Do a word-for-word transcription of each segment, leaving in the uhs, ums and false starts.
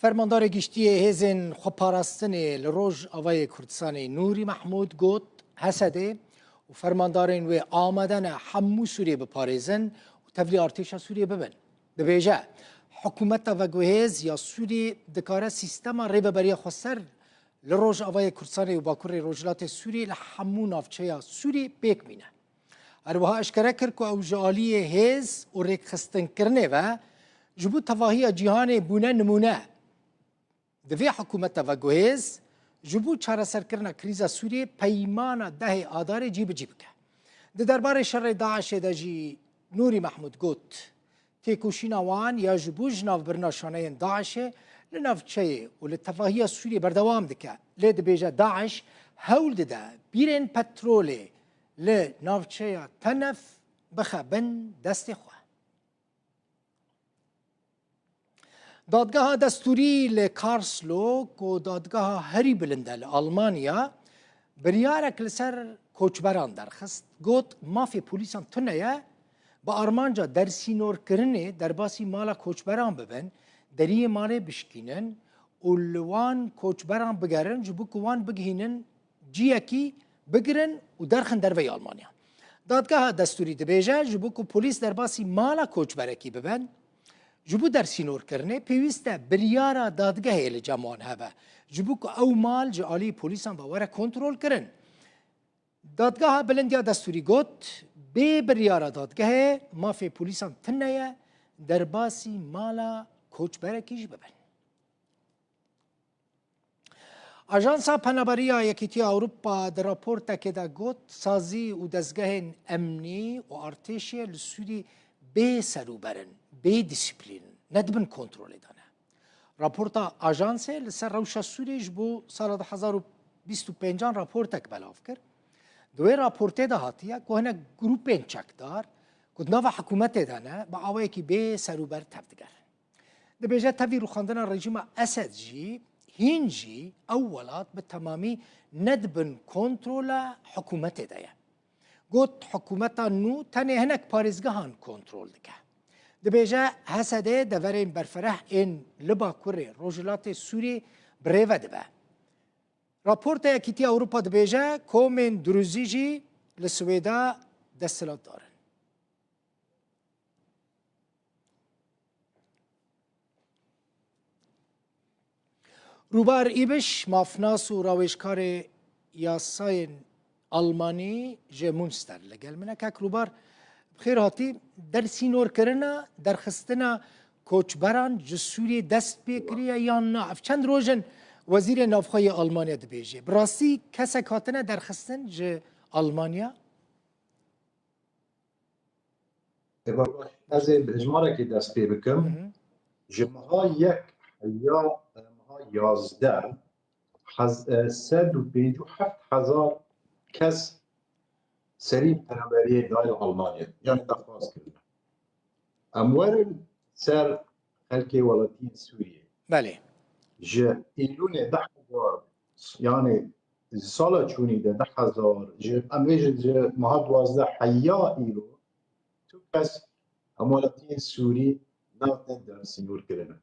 Fermandarê Giştî yê Hêzên Xweparastinê li Rojavayê Kurdistanê Nûrî Mehmûd got, H S D û fermandarên wê amade ne hemû Sûriyê biparêzin û tevlî artêşa Sûriyê bibin. Dibêje, Hikûmeta veguhêz ya Sûriyê dikare sîstema rêveberiya xweser li Rojavayê Kurdistanê û Bakurê Rojhilatê Sûriyê li hemû navçeya Sûriyê pêk bîne. Her wiha eşkere kir ku ew ji aliyê hêz û rêkxistinkirinê ve ji bo tevahiya cîhanê bûne nimûne. Divê hikûmeta veguhêz ji bo çareserkirina krîza Sûriyê peymana dehê Adarê cîbicî bike. Di derbarê şerê DAIŞê de jî Nûrî Mehmûd got, Têkoşîna wan ya ji bo jinavbirina şaneyên DAIŞê li navçeyê û li tevahiya Sûriyê berdewam dike. Lê dibêje DAIŞ hewl dide bîrên petrolê li navçeya Tenef bixe bin destê xwe. Dadgeha destûrî li Karlsruhe, ku dadgeha herî bilind e li Almanya, biryarek li ser koçberan derxist. Got, mafê polîsan tune ye, bi armanca dersînorkirinê derbasî mala koçberan bibin, deriyê malê bişkînin û li wan koçberan bigerin, ji bo ku wan bigihînin ciyekî bigirin û derxin derveyî Almanya. Dadgeha destûrî dibêje, ji bo ku polîs derbasî mala koçberekî bibin, ji bo dersînorkirinê pêwîst e biryara dadgehê li cem wan hebe, ji bo ku ew mal ji alî polîsan ve were kontrolkirin. Dadgeha Bilind ya Destûrî got, bê biryara dadgehê mafê polîsan tune ye, derbasî mala koçberekî jî bibin. Ajansa Penaberî ya Yekîtiya Ewropa di raportekê de got, sazî û dezgehên emnî û artêşê li Sûrî bê serûber in, bê dîsîplîn in, ne di bin kontrolê de ne. Raporta ajansê li ser rewşa Sûriyê ji bo sala du hezar û bîst û pêncan raportek belav kir. Di wê raportê de hatiye ku hinek grûpên çekdar ku di nava hikûmetê de ne, bi awayekî bê serûber tevdigerin. Dibêje tevî rûxandina rejîma Esed jî, hîn jî ew welat bi temamî ne di bin kontrola hikûmetê de ye. Got, hikûmeta nû tenê hinek parêzgehan kontrol dike. Dibêje H S D deverên berfireh ên li bakurê rojhilatê Sûriyê bi rê ve dibe. Raporta Yekîtiya Ewropa dibêje komên Duruzî jî li Swêda desthilatdar in. Rûbar Îbiş, mafnas û rawêjkarê yasayên Almanî ji Münster li gel min e. Kek Rûbar, bi xêr hatî. Dersînorkirina, derxistina koçberan ji Sûriyê dest pê kiriye yan na? Ev çend roj in Wezîrê Navxwe yê Almanya dibêje. Bi rastî kesek hatine derxistin ji Almanya? Ê baş, ez ê bi hejmarekê dest pê bikim. Hı hı. Ji meha yek heya meha yazdeh, hez-, e, sed û pêncî û heft hezar kes serî penaberiyê dayê Almanya, yani daxwaz kirine. Em werin ser xelkê welatiyên Sûriyê. Belê. Ji Îlûnê deh hezar, yani ji sala çûnî de deh hezar, ji, em bêjin ji meha duwazdeh heya îro, tu kes hemwelatiyên Sûrî nate dersînorkirine.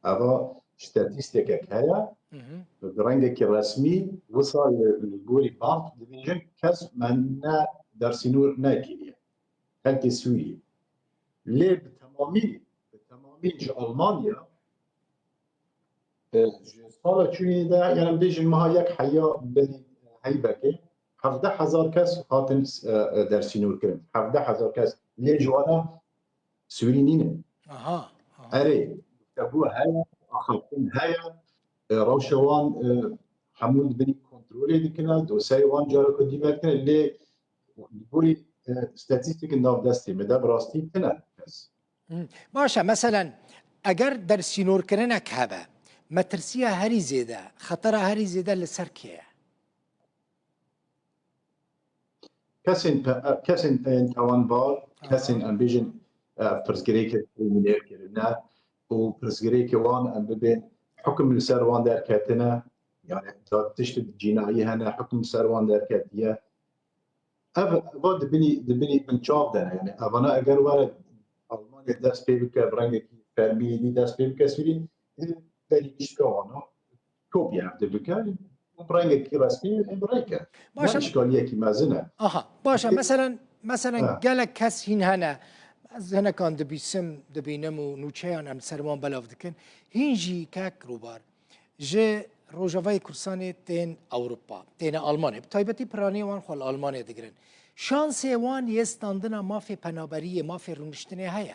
Eva statîstikek heye, Hı hı. bi rengekî resmî, wisa li, li gorî bang dibêjin kes me ne dersînor nekiriye. Xelkê Sûriyê. Lê bi temamî, bi temamî ji Almanya, e, ji sala çûyê de, yani bêjin meha yek heya berî heybekê, hevdeh hezar kes hatin, e, e, dersînorkirin. Hevdeh hezar kes. Lê ji wana Sûrî nîne. Aha, aha. Erê, guftegu heye, axaftin heye, e, rewşa wan, e, hemû di binî kontrolê dikine, dosyayê wan careke dî vedikine, lê li gorî, e, statîstikên nav destê me de bi rastî tine kes. Hı. Baş e, meselen, eger dersînorkirinek hebe, metirsiya herî zêde, xetera herî zêde li ser kê ye? Kesên pe-, kesên, e, tawanbar, Aha. kesên em bêjin, e, pirsgirêkê kriminêl kirine û pirsgirêkê wan em bibên hukum li ser wan derketine, yani da-, tişt cinayî hene, hukum li ser wan derketiye. Ev, eva dibinî, dibinî binçav de ne. Yani evana eger were Almanya dest pê bike, bi rengekî fermî dî dest pê bike Sûrî, ê, berî pişka wana kopya evde bike û bi rengekî resmî em rêke. Baş e. Eşkaliyekî mezin e. Aha, baş e. Peki. Meselen, meselen Ha. Gelek kes hîn hene. Ez hinekan dibîsim, dibînim û nûçeyan em ser wan belav dikin. Hîn jî kek Rûbar ji Rojavayê Kurdistanê tên Ewropa, têne Almanya. Bi taybetî piranî wan xwe li Almanya digirin. Şansê wan yê standina mafê penaberiyê, mafê rûniştinê heye?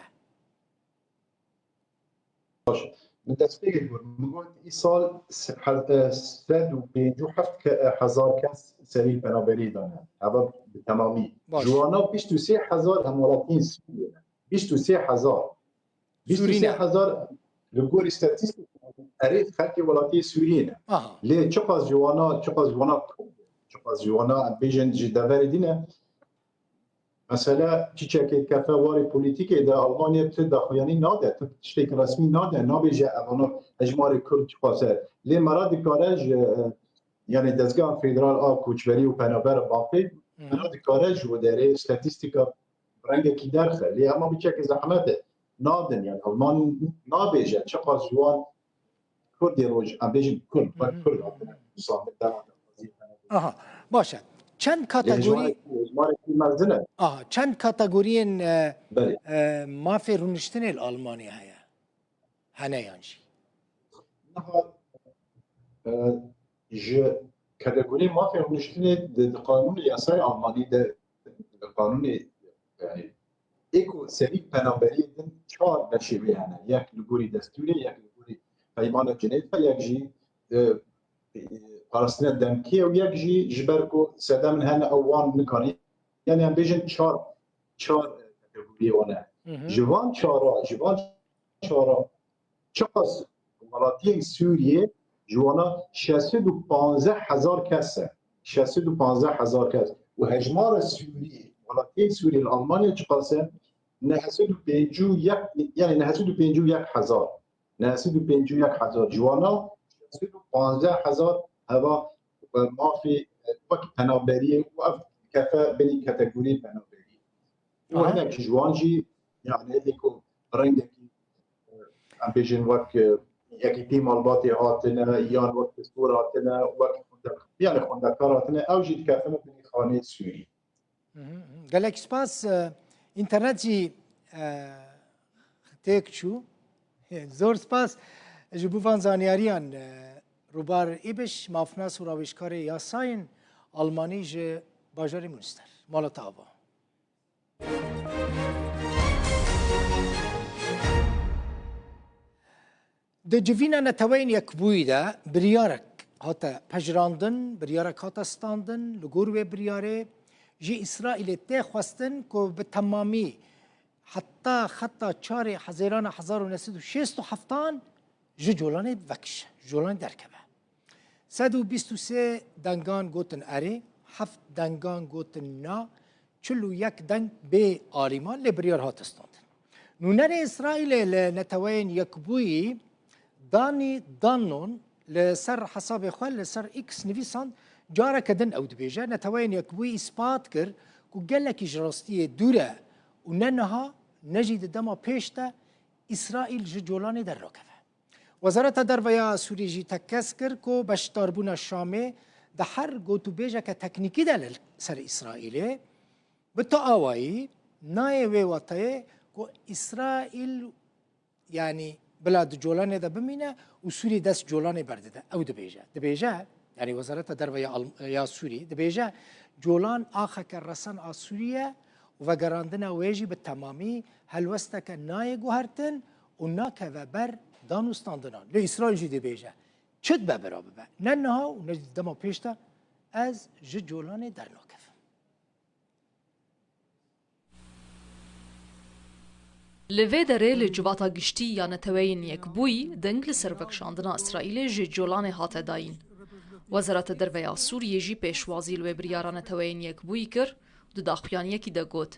Baş. Min destpêkê got, min got, îsal se-, he-, e, sed û pêncî û heft ke-, e, hezar kes serî penaberî dane. Eva bi temamî. Baş. Ji wana bîst û sê hezar hemwelatiyên Sûriyê ne. Bîst û sê hezar. Sûrî ne. Bîst û sê hezar li gorî statîstîk erê xelkê welatiyê Sûriyê ne. Aha. Lê çiqas ji wana, çiqas ji wana Kurd, çiqas ji wana em bêjin ji deverê dî ne. Mesela çiçekê dikefe warê polîtîkê de Almanya tu daxuyanî nade, tu tiştêk resmî nade, nabêje evana hejmarê Kurd çiqas e. Lê mera dikare ji, e, yanî dezgeha federal a koçberî û penaber bapê, Hı. mera dikare ji wê derê statîstîka bi rengekî derxe. Lê ema biçekê zehmet e. Nadin, yani Alman nabêje çiqas ji wan Kurdê roj, em bêjin Kurd, wek Hı hı. Kurd hatine. Aha, baş e. Çend kategorî, Hejmarek, hejmarekî mezin e. Aha, çend kategoriyên, e, Belê. E, mafê rûniştinê li Almanya heye? Hene yan jî? Niha, e, ji kategoriyê mafê rûniştinê di, di qanûnê yasayê Almanî de, di qanûnê, yani, ê ku serî penaberiyê din çar beşê wê hene. Yek li gorî destûrê, yek li gorî peymana Cinêve, yek jî, e, e, parastina demkê û yek jî ji ber ku sedemên hene ew wan nikarin. Yani em bêjin çar, çar, e, kategoriyê wan e. Hı hı. Ji van çara, ji van çara çiqas welatiyên Sûriyê ji wana şeş sed û panzdeh hezar kes e. Şeş sed û panzdeh hezar kes. Û hejmara Sûriyê, welatiyên Sûriyê li Almanya çiqas e? Neh sed û pêncî û yek, yani neh sed û pêncî û yek hezar. Neh sed û pêncî û yek hezar. Ji wana şeş sed û panzdeh hezar heva, e, mafê, e, wek penaberiyê û ev dikefe binî kategoriyê penaberiyê. Û Aha. hinek ji wan jî, yani, ê ku rengekî, e, em bêjin wek, e, yekîtî malbatê hatine, yan wek pistor hatine, wek xwende-, yani xwendekar hatine, ew jî dikefine binî xanê Sûrî. Mhm, mhm. Gelek spas, e, înternet jî, e, têk çû. Zor spas ji bo van zanyariyan, e, Rûbar Îbiş, mafnas û rawêjkarê yasayên Almanî ji bajarê Münster. Mala te ava. Di Civîna Neteweyên Yekbûyî de biryarek hate pejirandin, biryarek hate standin. Li gor wê biryarê ji Îsraîlê tê xwestin ku bi temamî heta xeta çarê Hezêrana hezar û neh sed û şêst û heftan ji colanê vekişe, ji colanê derkeve. Sed û bîst û sê dengan gotin erê, heft dengan gotin na, çil û yek deng bê alîman lê biryar hate standin. Nûnerê Îsraîlê li Neteweyên Yekbûyî Danî Dannon li ser hesabê xwe li ser X nivîsand, careke din ew dibêje, Neteweyên Yekbûyî îspat kir ku gelekî ji rastiyê dûr e û ne niha ne jî di dema pêş de Îsraîl ji colanê dernakeve. Wezareta Derve ya Sûriyê jî tekez kir ku beşdarbûna Şamê di her gotûbêjeke teknîkî de li ser Îsraîlê, bi tu awayî nayê wê wateyê ku Îsraîl, yanî bila di colanê de bimîne û Sûrî dest colanê berdide. Ew dibêje. Dibêje, yanî Wezareta Derve ya Alm-, ya Sûrî dibêje, colan axeke resen a Sûrî ye û vegerandina wê jî bi temamî helwesteke nayê guhertin û nakeve ber dan û standinan. Lê Îsraîl jî dibêje, çi dibe bira bibe. Ne niha û ne dema pêş de ez ji colanê dernakevim. Li vê derê li Civata Giştî ya Neteweyên Yekbûyî deng li ser vekişandina Îsraîlê ji colanê hate dayîn. Wezareta Derve ya Sûriyê jî pêşwazî li wê biryara Neteweyên Yekbûyî kir û di daxuyaniyekî de got,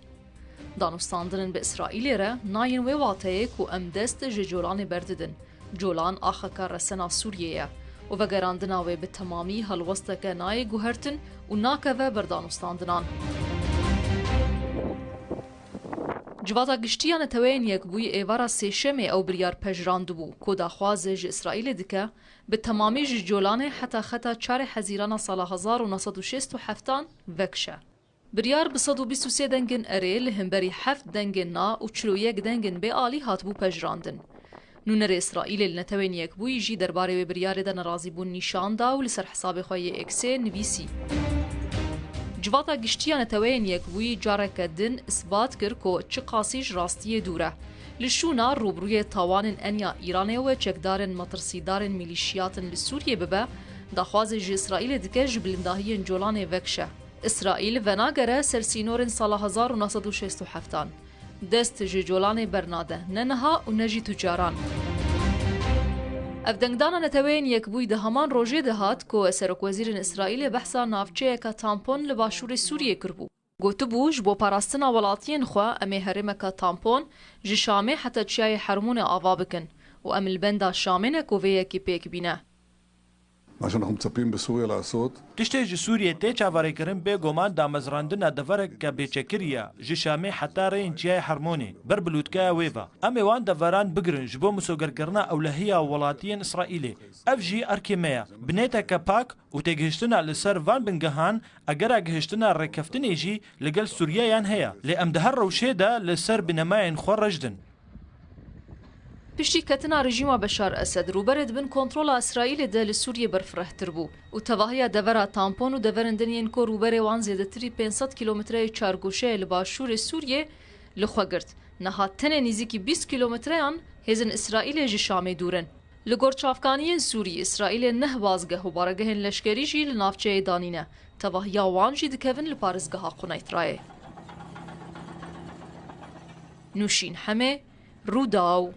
danûstandinên bi Îsraîlê re nayên wê wateyê ku em dest ji colanê berdidin. Colan axeke resena Sûriyê ye û vegerandina wê bi temamî helwesteke nayê guhertin û nakeve ber danûstandinan. Civata Giştî ya Neteweyên Yekbûyî êvara Sêşemê ew biryar pejirandibû, ku daxwaz ji Îsraîlê dike, bi temamî ji Colanê heta xeta çarê Hezîrana sala hezar û neh sed û şêst û heftan vekişe. Biryar bi sed û bîst û sê dengên erê li hemberî heft dengên na û çil û yek dengên bêalî hatibû pejirandin. Nûnerê Îsraîlê li Netewên Yekbûyî jî derbarê wê biryarê de nerazîbûn nîşan da û li ser hesabê xwe yê Eksê nivîsî: Civata Giştî ya Neteweyên Yekbûyî careke din isbat kir ku çiqasî ji rastiyê dûr e. Li şûna rûbirûyê tawanên enya Îranê û çekdarên metirsîdarên mîlîşiyatên li Sûriyê bibe, daxwazê ji Îsraîlê dike ji bilindahiyên Colanê vekişe. Îsraîl venagere ser sînorên sala hezar û neh sed û şêst û heftan. Dest ji Colanê bernade, ne niha û ne jî tu caran. Ev dengdana Neteweyên Yekbûyî di heman rojê de hat ku serokwezîrên Îsraîlê behsa navçeyeke tampon li başûrê Sûriyê kiribû. Gotibû, ji bo parastina welatiyên xwe, em ê herêmeke tampon ji Şamê heta çiyayê Hermûnê ava bikin û em li benda Şamê ne ku vê yekê pêk bîne. ما شاء الله، هم متسبين بسوريا العسود. Tiştê ji Sûriyê tê çaverêkirin bêguman damezrandina devereke bêçekirî ye ji Şamê heta rêyên çiyayê Hermûnê ber bi lûtkeya wê ve. Em ê wan deveran bigirin ji bo misogerkirina ewlehiya welatiyên Îsraîlê. Ev jî erkê me ye. Binêteke pak û têgihiştina li ser van bingehan, egera gihiştina rêkeftinê jî li gel Sûriyeyan heye. Lê em di her rewşê de li ser binemayên xwe reş din. Piştî ketina rejîma Beşar Esed, rûberê di bin kontrola Îsraîlê de li Sûriyê berfirehtir bû û tevahiya devera tampon û deverên din yên ku rûberê wan zêdetirî pênc sed kîlometreyê çargoşeyê li başûrê Sûriyê li xwe girt. Niha tenê nîzîkî bîst kîlometreyan hêzên Îsraîlê ji Şamê dûr in. Li gor çavkaniyên Sûrî, Îsraîlê neh bazgeh û baregehên leşkerî jî li navçeyê danîne. Tevahiya wan jî dikevin li parêzgeha Quneydrayê. Nûşîn Hemê, Rûdaw.